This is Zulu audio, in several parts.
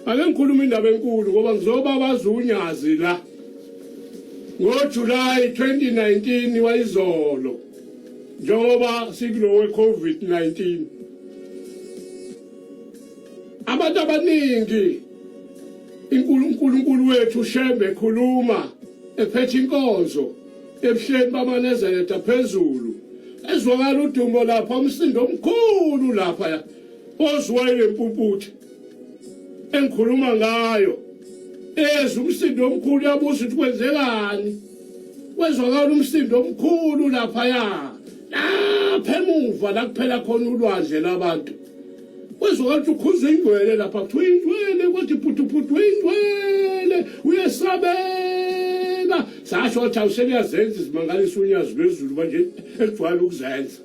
Ake ngikhulume indaba enkulu ngoba ngizobabaza unyazi la. NgoJuly 2019 wayizolo njengoba sikulowe COVID-19. Abantu abaningi iNkulunkulu wethu uShembe ekhuluma ephethe inkonzo ebuhleni bamaNazaretha phezulu ezwakala udumo lapha umsindo omkhulu lapha ozwa ile mpumputhe engikhuluma ngayo ezwa umsindo omkhulu yabuza ukuthi kwenzekani kwezwakala umsindo omkhulu laphaya lapha emuva la kuphela khona ulwandle labantu kwezwakala ukuthi ukhuza ingcwele lapha kuthiwa ingcwele kwathi phuthuphuthu ingcwele uyesabeka sasho ukuthi awusekuyazenza izimangaliso unyazi lwezulu manje elijwayele ukuzenza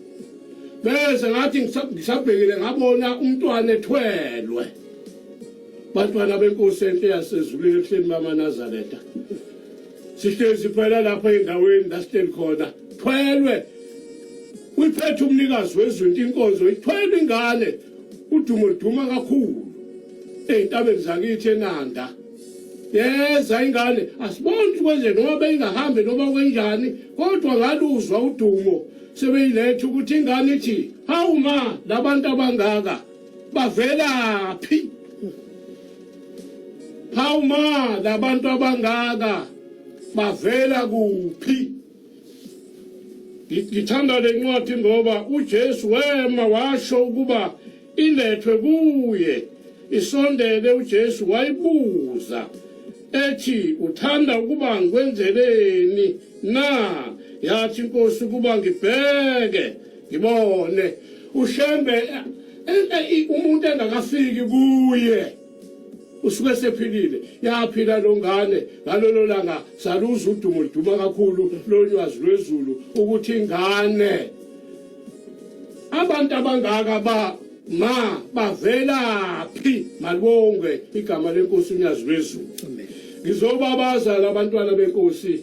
bese ngathi ngisabhekile ngabona umntwana ethwelwe bantwana benkosi enhle yasezulwini ebuhleni bamanazaretha sihlezi phela lapha endaweni la sihleli khona thwelwe uyiphethe umnikazi wezinto inkonzo ithwelwe ingane udumo luduma kakhulu ey'ntabeni zakithi enanda yeza ingane asiboni ukuthi kwenze noma beyingahambi noma kwenjani kodwa ngaluzwa udumo sebeyiletha ukuthi ingane ithi hawu ma labantu abangaka bavelaphi hawu ma labantu abangaka bavela kuphi ngithanda le ncwadi ngoba uJesu wema washo ukuba ilethwe kuye isondele uJesu wayibuza ethi uthanda ukuba ngikwenzeleni na yathi inkosi ukuba ngibheke ngibone uShembe eh, eh, umuntu engakafiki kuye usuke sephilile yaphila lo ngane ngalolo langa saluza udumo liduma kakhulu lonywazi lwezulu ukuthi ingane abantu abangaka ba ma bavelaphi malibongwe igama lenkosi unyazi lwezulu ngizobabaza labantwana benkosi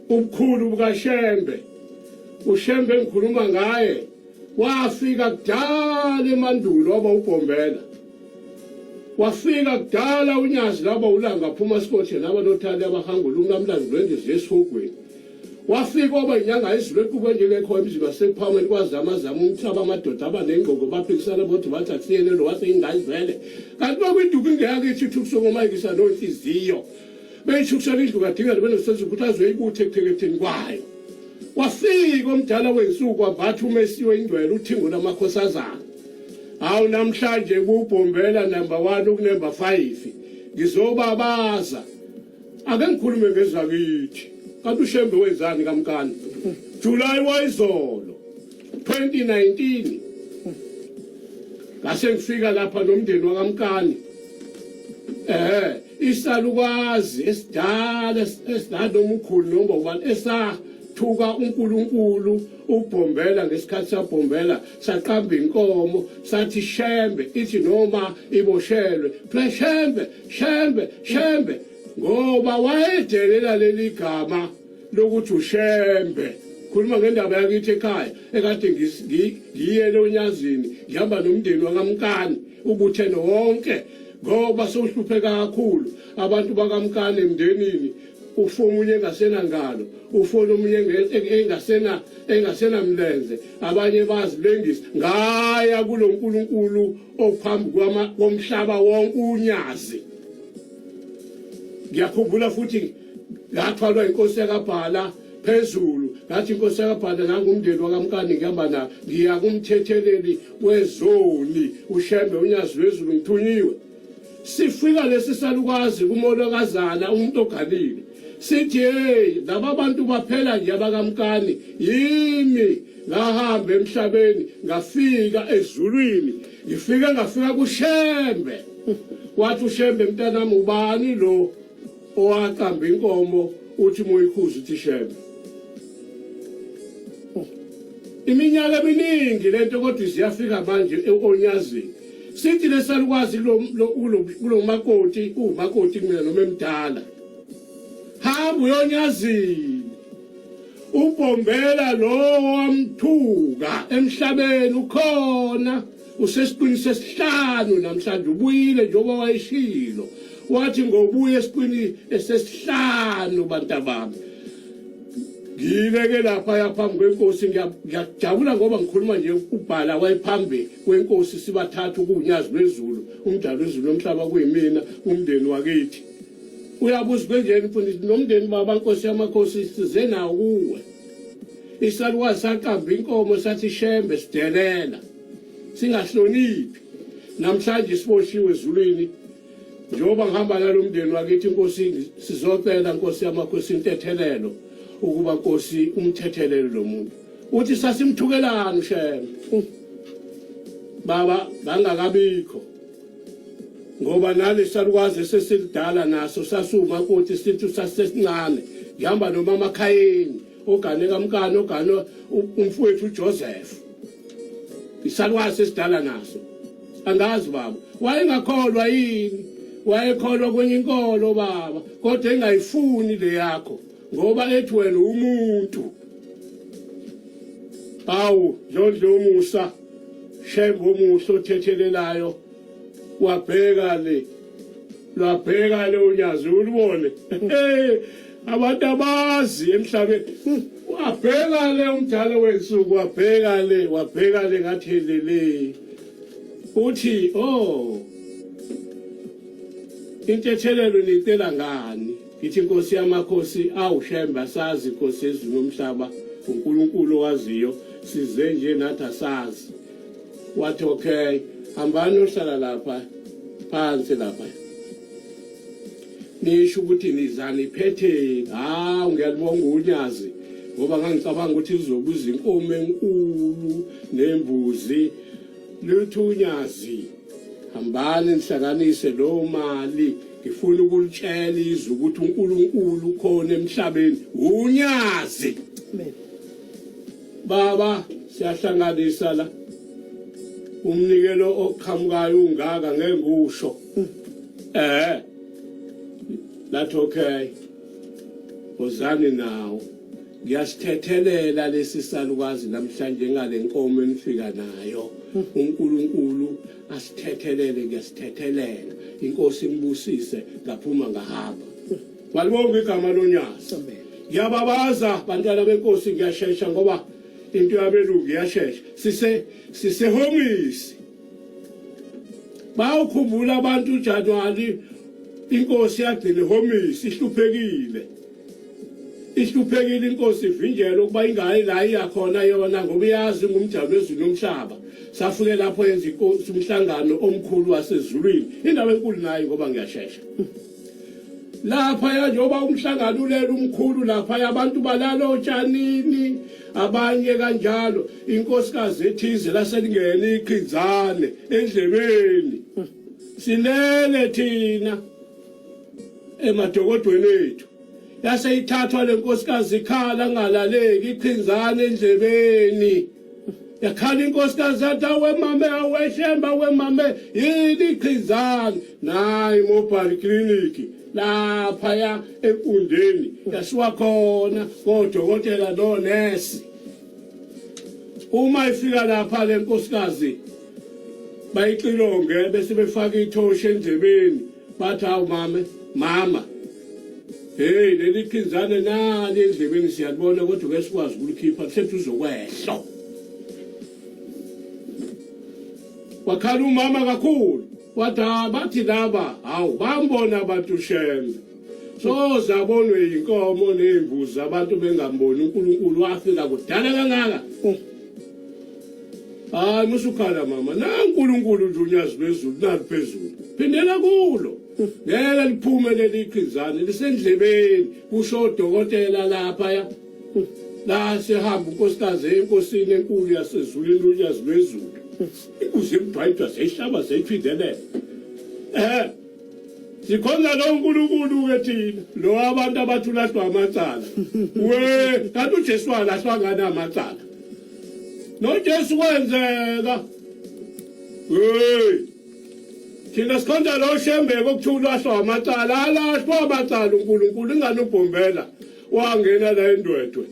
ubukhulu bukaShembe uShembe engikhuluma ngaye wafika kudala emandulo waba ubhombela wafika kudala unyazi laba ulanga phuma sikothe laba nothali abahangula umlamlazi lwendiza esihogweni wafika waba inyanga yezulu equbo njengekho emzini wasekuphakameni kwazamazama umhlaba amadoda aba nengqondo baphikisana bodwa bathi akusiyelelo wase ingayivele kanti bakwiduku ingeyakithi ithukusongomayikisa nonhliziyo beyithukusela indlu kadingane benosenza ukuthi azoyibuthe ekutheketheni kwayo wafika omdala wensuku wambatha umesiwe ingcwele uthingo lamakhosazana hawu namhlanje kubhombela number 1 ukunumber 5 ngizobabaza ake ngikhulume ngezakithi kanti ushembe wenzani kamkani July wayizolo 2019 ngase ngifika lapha nomndeni wakamkani eh isalukazi esidala esidala noma ukhulu noma ubani esathuka uNkulunkulu ubhombela ngesikhathi sabhombela saqamba inkomo sathi shembe ithi noma iboshelwe phela shembe shembe shembe ngoba wayedelela leli gama lokuthi ushembe khuluma ngendaba yakithi ekhaya ekade ngiyele onyazini ngihamba nomndeni wakamkani ubuthene wonke ngoba sewuhlupheka kakhulu abantu bakamkani emndenini ufa omunye engasenangalo ufona omunye engasena engasenamlenze abanye bazilengisa ngaya kulo nkulunkulu ophambi komhlaba wonke unyazi ngiyakhumbula futhi ngathwalwa inkosi yakabhala phezulu ngathi inkosi yakabhala nangumndeni wakamkani ngihamba na ngiya kumthetheleli wezoni ushembe unyazi lwezulu ngithunyiwe sifika lesi salukazi kumolokazana umuntu oganile sithi hey laba bantu baphela nje abakamkani yimi ngahamba emhlabeni ngafika ezulwini ngifike ngafika kushembe wathi ushembe mntanami ubani lo owaqamba inkomo uthi moyikhuza uthi shembe iminyaka eminingi lento kodwa ziyafika manje onyazini sithi lesalukwazi kulo makoti umakoti kumina noma emdala hamba uyonyazini ubhombela lo wamthuka emhlabeni ukhona Usesiqwini sesihlanu namhlanje ubuyile njengoba wayeshilo. Wathi ngobuya esiqwini esesihlanu bantabami. Ngileke lapha yaphambi kwenkosi ngiyajabula ngoba ngikhuluma nje ubhala wayephambi kwenkosi sibathathu kuwunyazi lwezulu umdali wezulu nomhlaba kuyimina umndeni wakithi. Uyabuza kwenjeni mfundisi nomndeni baba nkosi yamakhosi size nawo kuwe. Isalukazi saqamba inkomo sathi shembe sidelela. Singahloniphi. Namhlanje siboshiwe ezulwini njengoba ngihamba nalo mndeni wakithi inkosi sizocela nkosi yamakhosi intethelelo ukuba nkosi umthethelele lo muntu. Uthi sasimthukelani ushembe. Baba bangakabikho. Ngoba nale salukazi esesilidala naso sasiwumakoti sithi sasesincane ngihamba nomama Khayeni ogane kamkani ogane umfowethu uJoseph isalukazi esidala naso angazi baba wayengakholwa yini wayekholwa kwenye inkolo baba kodwa engayifuni le yakho ngoba ethi wena umuntu awu ndlondlo umusa shembe omuhle othethelelayo wabheka le lwabheka le unyazi ulubone abantu abazi emhlabeni wabheka le umdala wensuku wabheka le wabheka le ngathi lele uthi oh intethelelo niyicela ngani ngithi inkosi yamakhosi awushembe asazi inkosi yezulu nomhlaba uNkulunkulu owaziyo size nje nathi asazi wathi okay hambani ohlala lapha phansi lapha nisho ukuthi nizani iphetheni hawu ngiyalibonga unyazi ngoba ngangicabanga ukuthi lizobuza inkomo enkulu nembuzi luthi unyazi hambani nihlanganise lowo mali ngifuna ukulitshela izwe ukuthi uNkulunkulu ukhona emhlabeni unyazi amen Baba siyahlanganisa la umnikelo oqhamukayo ungaka ngeke ngiwusho eh lathi okay wozani nawo ngiyasithethelela lesi salukazi namhlanje ngale nkomo enifika nayo uNkulunkulu asithethelele ngiyasithethelela inkosi imbusise ngaphuma ngahamba Malibonge igama lonyazi. Ngiyababaza bantwana benkosi ngiyashesha ngoba into yabelungu iyashesha. Sise sisehomisi. Bawukhumbula abantu uJanuary inkosi yagcina ihomisi ihluphekile. Ihluphekile inkosi ivinjelwe ukuba ingayi la iyakhona yona ngoba iyazi ngumjalo wezulu nomhlaba. Safike lapho yenza inkosi umhlangano omkhulu wasezulwini. Indaba enkulu nayo ngoba ngiyashesha. Lapha njengoba umhlangano ulela umkhulu lapha abantu balala otshanini abanye kanjalo inkosikazi ethize laselingena iqhinzane endlebeni silele thina emadokodweni ethu yase ithathwa lenkosikazi ikhala ngalaleki iqhinzane endlebeni yakhala inkosikazi yathi awemame aweshemba awemame yini iqhinzane nayi mobile clinic laphaya enkundeni yasiwa khona kodokotela nonesi uma ifika lapha le nkosikazi bayixilonge bese befaka ithoshi endlebeni bathi hawu mame mama hey leli qhinzane nali endlebeni siyalibona kodwa ke sikwazi ukulikhipha kusethi uzokwehlo wakhala umama kakhulu wathi bathi laba hawu bambona abantu shembe soze abonwe yinkomo nezimbuzi abantu bengamboni uNkulunkulu wafika kudala kangaka hayi musukhala mama naNkulunkulu nje unyazi lwezulu nali phezulu phindela kulo ngeke liphume leli qhinzane lisendlebeni kusho udokotela lapha ya la sehamba unkosikazi enkosini enkulu yasezulwini unyazi lwezulu inkuzi emdwayidwa seyihlaba seyiphindelela eh sikhonza lo uNkulunkulu ke thina lo abantu abathi ulahlwa amacala we kanti uJesu walahlwa ngani amacala noJesu kwenzeka hey thina sikhonza lo shembeko okuthiwa ulahlwa amacala alahlwa amacala uNkulunkulu ingane ubhombela wangena la endwedwe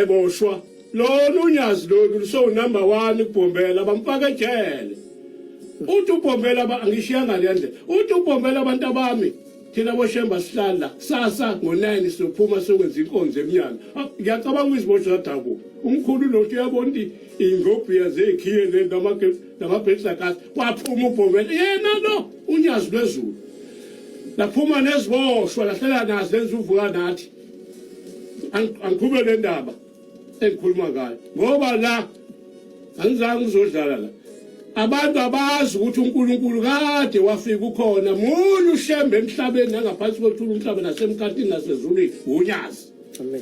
eboshwa. Lona unyazi lolu lusowu number 1 kubhombela bamfaka ejele. Uthi ubhombela angishiyanga le ndlela. Uthi ubhombela abantu abami thina boshemba sihlala kusasa ngo-9 siyophuma siyokwenza inkonzo emnyana. Ah, ngiyacabanga iziboshwa zadabuka. Umkhulu lo uyabona ukuthi ingobhiya zekhiye le namabhedlakasi waphuma ubhombela yena lo unyazi lwezulu. Laphuma neziboshwa lahlala nazo lenza uvuka nathi. Angiqhube le ndaba. Engikhuluma ngayo ngoba la angizange ngizodlala la. Abantu abazi ukuthi uNkulunkulu kade wafika ukhona munye ushembe emhlabeni nangaphansi kothula umhlaba nasemkhathini nasezulwini unyazi. Amen.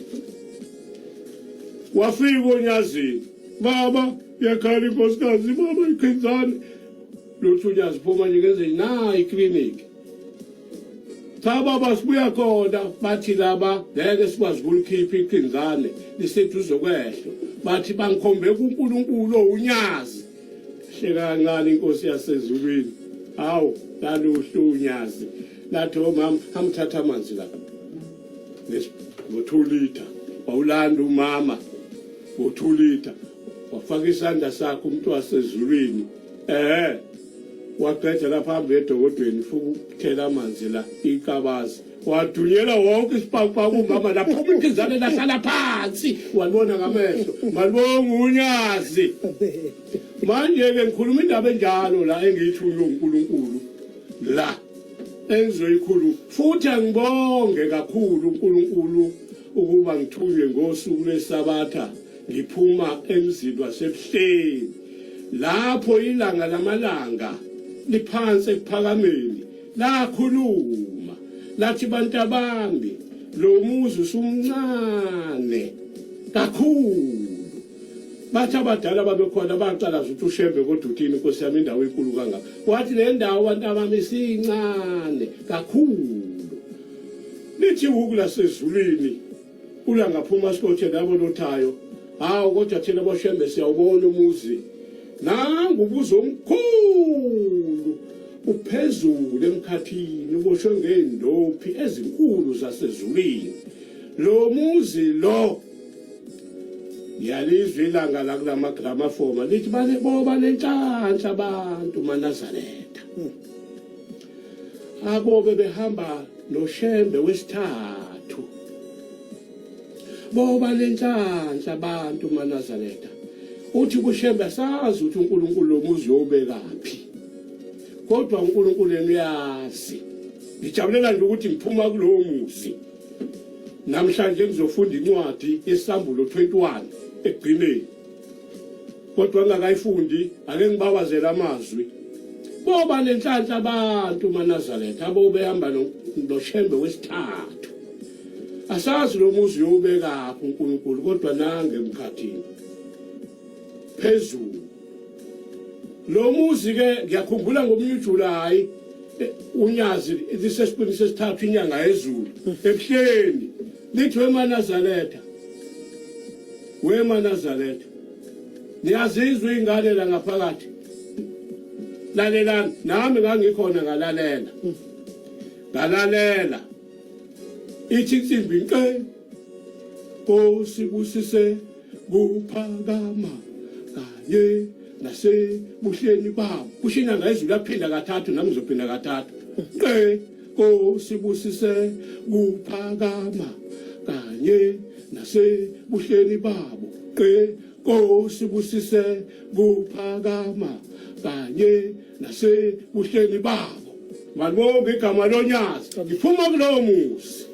Wafika onyazini baba yakhala inkosikazi baba iqhinzane lutho unyazi phuma nje ngenze nayi clinic. Cha baba sibuya khona bathi laba ngeke sikwazi ukulikhipha iqhinzane liseduze kwehlo bathi bangikhombe kuNkulunkulu owunyazi hleka kancane inkosi yasezulwini hawu laluhle unyazi lathi omama hamthatha amanzi la ngo-2 liter wawulanda umama ngo-2 liter wafaka isandla sakhe umuntu wasezulwini ehe Waqeda lapha hambe edokodweni futhi ukuthela amanzi la iqabazi. Wadunyela wonke isipakupaku umama lapho umkhizane lahlala phansi walibona ngamehlo. Malibonga unyazi. Manje ke ngikhuluma indaba enjalo la engiyithunywe uNkulunkulu la engizoyikhuluma futhi angibonge kakhulu uNkulunkulu ukuba ngithunywe ngosuku lweSabatha Ngiphuma emzini waseBuhleni lapho ilanga lamalanga liphansi ekuphakameni lakhuluma lathi bantabami lo muzi usumncane kakhulu. Bathi abadala babekhona baqala ukuthi uShembe kodwa uthini inkosi yami indawo enkulu kangaka. Wathi le ndawo bantabami isincane kakhulu. Lithi iwuku lasezulwini Ulangaphuma sikothe labo lothayo. Hawu kodwa thina boshembe siyawubona umuzi. Nangu ubuzo omkhulu uphezulu emkhathini uboshwe ngeendophi ezinkulu zasezulwini. Lo muzi lo ngiyalizwa ilanga la kulama gramafoma lithi bane boba nenhlanhla abantu maNazaretha. Abobe behamba noShembe wesithathu. Boba nenhlanhla abantu maNazaretha. Uthi kuShembe asazi ukuthi uNkulunkulu lo muzi uyobekaphi. Kodwa uNkulunkulu yena uyazi. Ngijabulela nje ukuthi ngiphuma kulowo muzi. Namhlanje ngizofunda incwadi yeSambulo 21 ekugcineni. Kodwa ngingakayifundi ake ngibawazele amazwi. Boba nenhlanhla abantu maNazaretha abo behamba noShembe wesithathu. Asazi lo muzi uyobekaphi uNkulunkulu kodwa nange emkhathini. Phezulu. Lo muzi ke ngiyakhumbula ngomunye uJuly unyazi lisesiqwini sesithathu inyanga yezulu ebuhleni lithi wemaNazaretha wemaNazaretha niyazizwa iy'ngane la ngaphakathi lalelani nami ngangikhona ngalalela ngalalela ithi insimbi nqe Nkosi busise kuphakama kanye nasebuhleni babo kusho inyanga yezulu yaphinda kathathu nami ngizophinda kathathu nqe Nkosi busise kuphakama kanye nasebuhleni babo nqe Nkosi busise kuphakama kanye nasebuhleni babo malibonge igama lonyazi ngiphuma kulowo muzi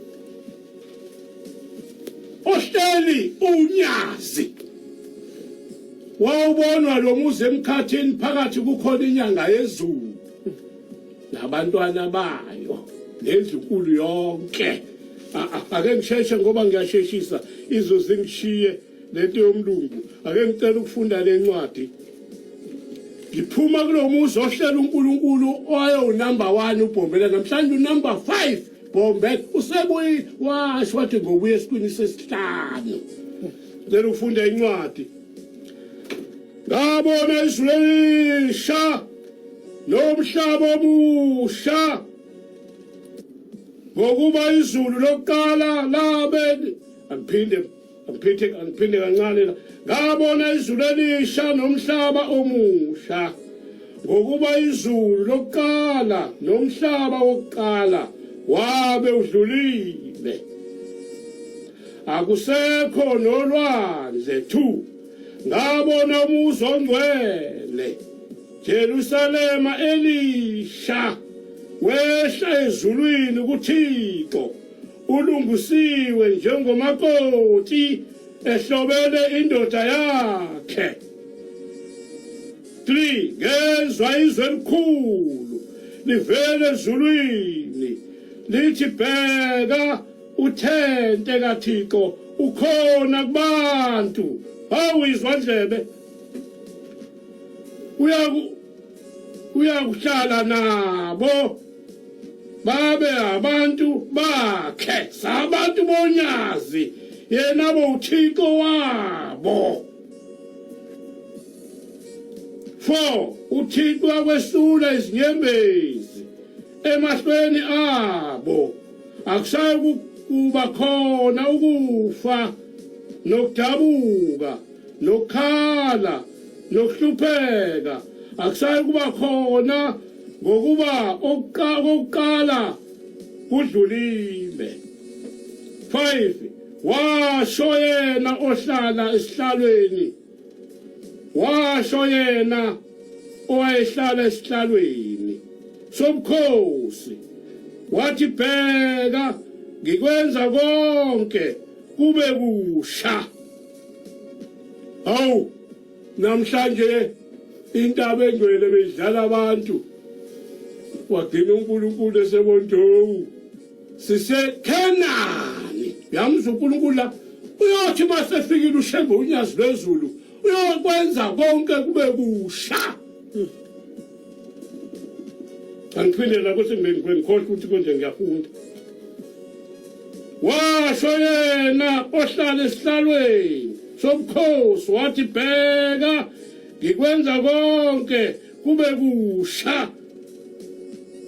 ohleli unyazi wawubonwa lo muzi emkhathini phakathi kukhona inyanga yezulu nabantwana bayo nendlunkulu yonke ake ngisheshe ngoba ngiyasheshisa izozingishiye lento yomlungu ake ngicela ukufunda le ncwadi ngiphuma kulo muzi ohlela uNkulunkulu owayewunumber 1 uBhombela namhlanje unumber 5 Bhombela usebuye washo wathi ngobuya esikwini sesihlanu cela ufunda incwadi ngabona izulu elisha nomhlaba omusha ngokuba izulu lokuqala labe angiphinde. Angiphinde angiphinde kancane la. Ngabona izulu elisha nomhlaba omusha. Ngokuba izulu lokuqala nomhlaba wokuqala wabe udlulile. Akusekho nolwandle 2. Ngabona umuzi ongcwele Jerusalema elisha wehla ezulwini kuThixo ulungisiwe njengomakoti ehlobele indoda yakhe 3 ngezwa izwe elikhulu livele ezulwini lithi bheka uthente kaThixo ukhona kubantu hawu izwa ndlebe uyakuhlala nabo babe abantu bakhe sabantu bonyazi yena bowuthixo wabo 4 uthixo akwesula izinyembezi emahlweni abo akusayi kuba khona ukufa nokudabuka nokukhala nokuhlupheka akusayi kuba khona ngokuba okokuqala kudlulile 5 washo yena ohlala esihlalweni washo yena owayehlala esihlalweni sobukhosi wathi bheka ngikwenza konke kube kusha Hawu namhlanje intaba engcwele beyidlala abantu wagcina uNkulunkulu esebondowu siseKhenani yamzwa uNkulunkulu la uyothi masefikile uShembe unyazi lwezulu uyokwenza konke kube kusha angiphinde la kuthi ngikhohlwa ukuthi konje ngiyafunda washo yena ohlala esihlalweni sobukhosi wathi bheka ngikwenza konke kube kusha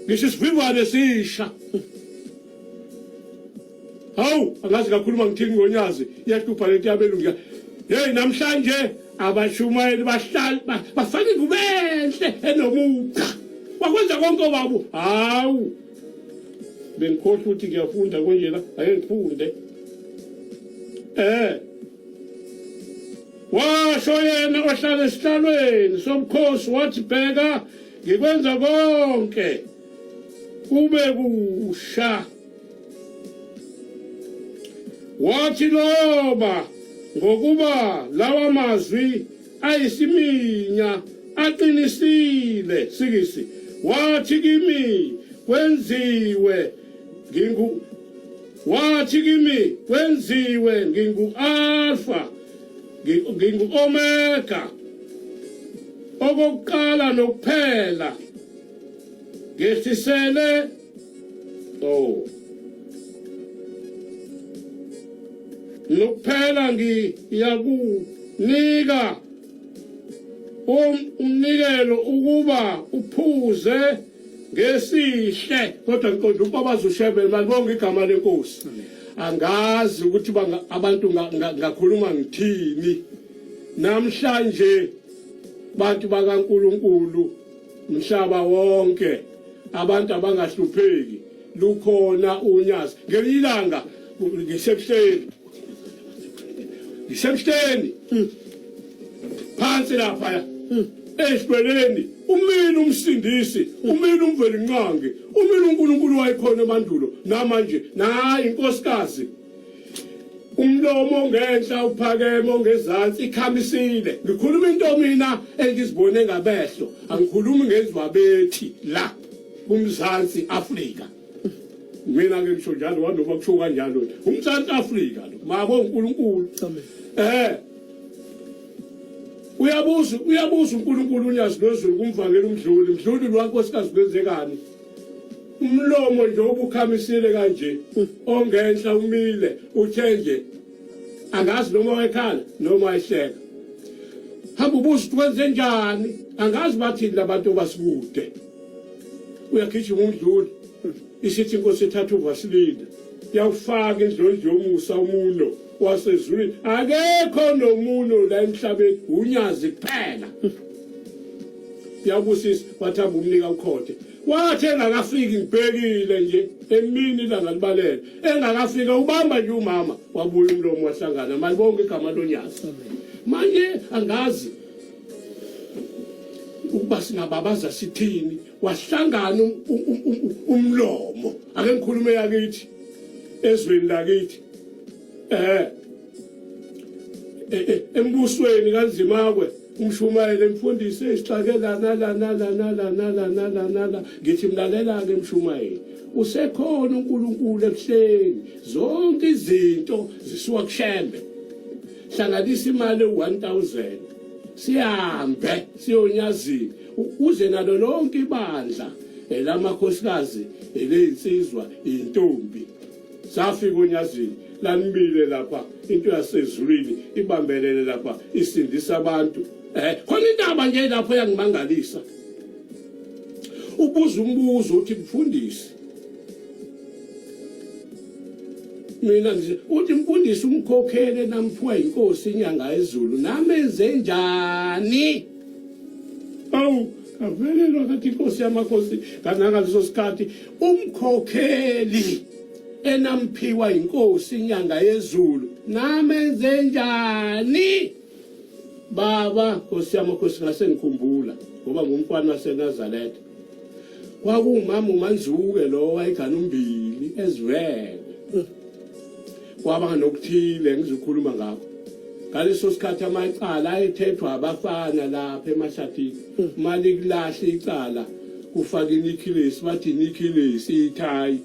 ngisho isivivane sisha hawu angazi kakhuluma ngithini ngonyazi iyahlupha lento yabelungu hey namhlanje abashumayeli bahlala bafaka ingubo enhle enomugqa wakwenza konke wabo hawu bengikhohlwa ukuthi ngiyafunda konje la ake ngifunde eh washo yena ohlala esihlalweni sobukhosi wathi bheka ngikwenza konke kube kusha wathi loba ngokuba lawa mazwi ayisiminya aqinisile sikisi wathi kimi kwenziwe ngingu wathi kimi kwenziwe ngingu-alfa ngingu-omega okokuqala nokuphela ngehlisele oh nokuphela ngiyakunika umnikelo ukuba uphuze ngesihle kodwa ngiqonda ubabaza ushebe malibonga igama lenkosi angazi ukuthi abantu ngakhuluma ngithini namhlanje bantu bakaNkuluNkulu mhlaba wonke abantu abangahlupheki lukhona unyazi ngelinye ilanga ngisebuhleni ngisebuhleni phansi lapha esihlweleni umile umsindisi umile umvelinqangi umile uNkulunkulu wayekhona emandulo namanje nayi inkosikazi umlomo ongenhla uphakeme ongezansi ikhamisile ngikhuluma into mina engizibone ngabehlo angikhulumi ngezwabethi la kumzansi Afrika mina ke ngisho njalo wanoma kusho kanjalo umzansi Afrika lo mabo uNkulunkulu amen eh uyabuza uyabuza uNkulunkulu unyazi lwezulu kumvangela umdluli mdluli lwankosikazi kwenzekani umlomo nje obukhamisile kanje ongenhla umile uthe nje angazi noma wayekhala noma wayehleka hamba ubuza ukuthi kwenze njani angazi bathini labantu basikude uyagijima umdluli isithi inkosi ethatha uvasilinda Yawufaka indlondlo yomusa umuno wasezulwini. Akekho nomuno la emhlabeni, unyazi kuphela. Yabusisa wathamba umnika ukhothe. Wathi engakafiki ngibhekile nje emini ilanga libalele. Engakafika ubamba nje umama wabuya umlomo wahlangana. Malibonke igama lonyazi. Manje angazi ukuba singababaza sithini wahlangana um, um, um, umlomo ake ngikhulume yakithi ezweni lakithi eh, eh, eh embusweni kaNzimakwe umshumayeli emfundisi esixake lana lana lana lana lana lana la ngithi mlalela ke mshumayeli usekhona uNkulunkulu ebuhleni zonke izinto zisuka kushembe hlanganisa imali ewu-1000 sihambe siyonyazini uze nalo lonke ibandla elamakhosikazi eleyinsizwa intombi safika onyazini lanibile lapha into yasezulwini ibambelele lapha isindisa abantu eh khona indaba nje lapho yangimangalisa ubuza umbuzo uthi mfundisi mina nje uthi mfundisi umkhokhele namphiwa inkosi inyanga ezulu namenze njani awu kavelelwa kathi inkosi yamakhosi kanaka leso sikhathi umkhokheli enamphiwa inkosi inyanga yezulu namenze njani baba nkosi yamakhosi ngase ngikhumbula ngoba ngumfana waseNazaretha kwakuwumama uManzuke lo wayegana umbili ezivele kwaba nokuthile ngizokhuluma ngakho ngaleso sikhathi amacala ayethethwa abafana lapha emahlathini uma likulahla icala kufaka inikhilesi bathi inikhilesi ithayi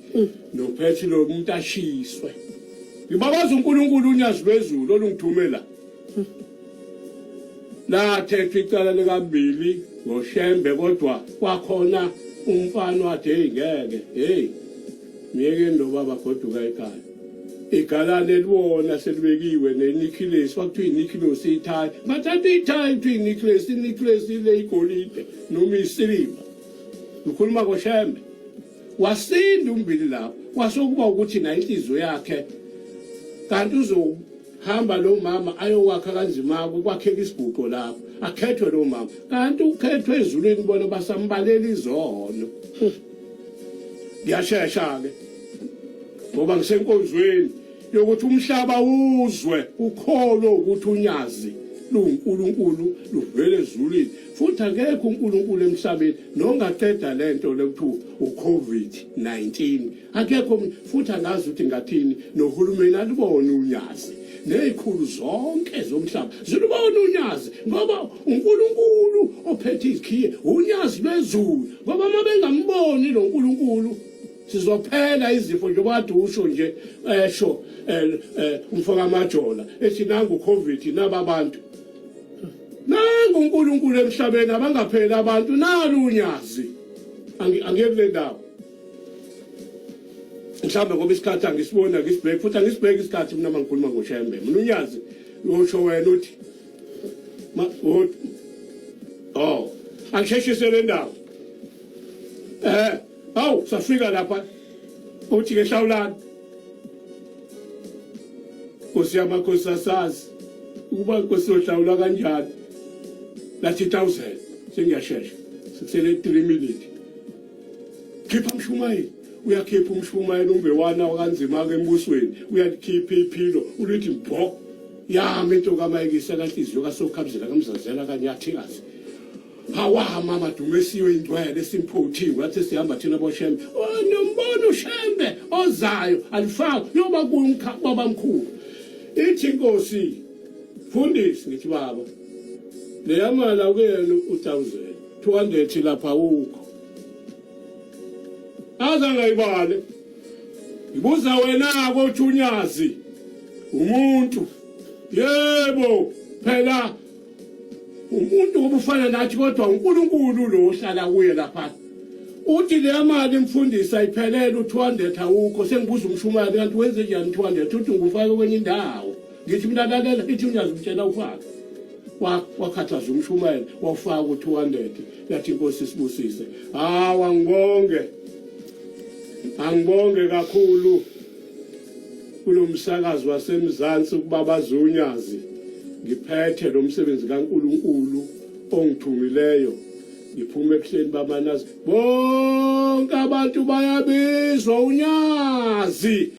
nophethe lo muntu ashiswe ngibabaza uNkulunkulu unyazi lwezulu olungithumela Lathethwa icala likambili ngoShembe kodwa kwakhona umfana wathi hey ngeke hey myekeni lo baba goduka ekhaya igalane liwona selibekiwe nenikhilesi kwakuthiwa inikhilosi ithayi bathatha ithayi kuthiwa inikilesi inikilesi ile igolide noma isiliva ngikhuluma koshembe wasinda umbili lapho kwasokuba ukuthi naye inhliziyo yakhe kanti Hamba lo mama ayokwakha kanzima kwakheka isiguqo lapho akhethwe lo mama kanti ukhethwe ezulwini bona basambalela izono ngiyashesha ke ngoba ngisenkonzweni yokuthi umhlaba uzwe ukholo ukuthi unyazi luwuNkulunkulu luvele ezulwini futhi akekho uNkulunkulu emhlabeni nongaqeda lento lekuthiwa uCovid-19 akekho futhi angazi ukuthi ngathini nohulumeni alibone unyazi nezikhulu zonke zomhlaba zilubona unyazi ngoba uNkulunkulu ophethe izikhiye unyazi lwezulu ngoba uma bengamboni lo nkulunkulu sizophela izifo njengoba kade usho nje esho eh, eh, umfoka majola ethi nangu covid naba bantu nangu uNkulunkulu emhlabeni abangapheli abantu nalu unyazi angiye kule ndawo mhlawumbe ngoba isikhathi angisiboni angisibheki futhi angisibheki isikhathi mina uma ngikhuluma ngoshembe mina unyazi usho wena uthi oh angisheshise le ndawo eh awu safika lapha uthi ke hlawulani Nkosi yamakhosi asazi ukuba nkosi yohlawula kanjani lathi 1000 sengiyashesha sekusele 3 minutes khipha mshumayeli uyakhipha umshumayeli umbewana wakanzima-ke embusweni uyalikhipha iphilo ulithi mbho yami into kamayekisa kanhliziyo kasokhabuzela kamzazela kanyathikazi hawa mama dumesiwe ingcwele simphuthiwe wathi sihamba thina boshembe oh, nombona ushembe ozayo alifaki yoba kuye babamkhulu ithi inkosi mfundisi ngithi baba leya mali akuyena u-1000 200 lapha awukho aze angayibale ngibuza wena kothi unyazi umuntu yebo phela umuntu obufana nathi kodwa uNkulunkulu lo ohlala kuye lapha uthi leya mali mfundisi ayiphelele u-200 awukho sengibuza umshumayeli kanti wenze njani 200 uthi ngufake kwenye indawo ngithi mina lalela ithi unyazi umtshela ufake wakhathaza umshumayeli wawufaka u-200 yathi inkosi isibusise hawu angibonge angibonge kakhulu Kulomsakazo waseMzansi ukuba bazunyazi ngiphethe lo msebenzi kaNkuluNkulu ongithumileyo ngiphume ebuhleni bamanazi bonke abantu bayabizwa unyazi.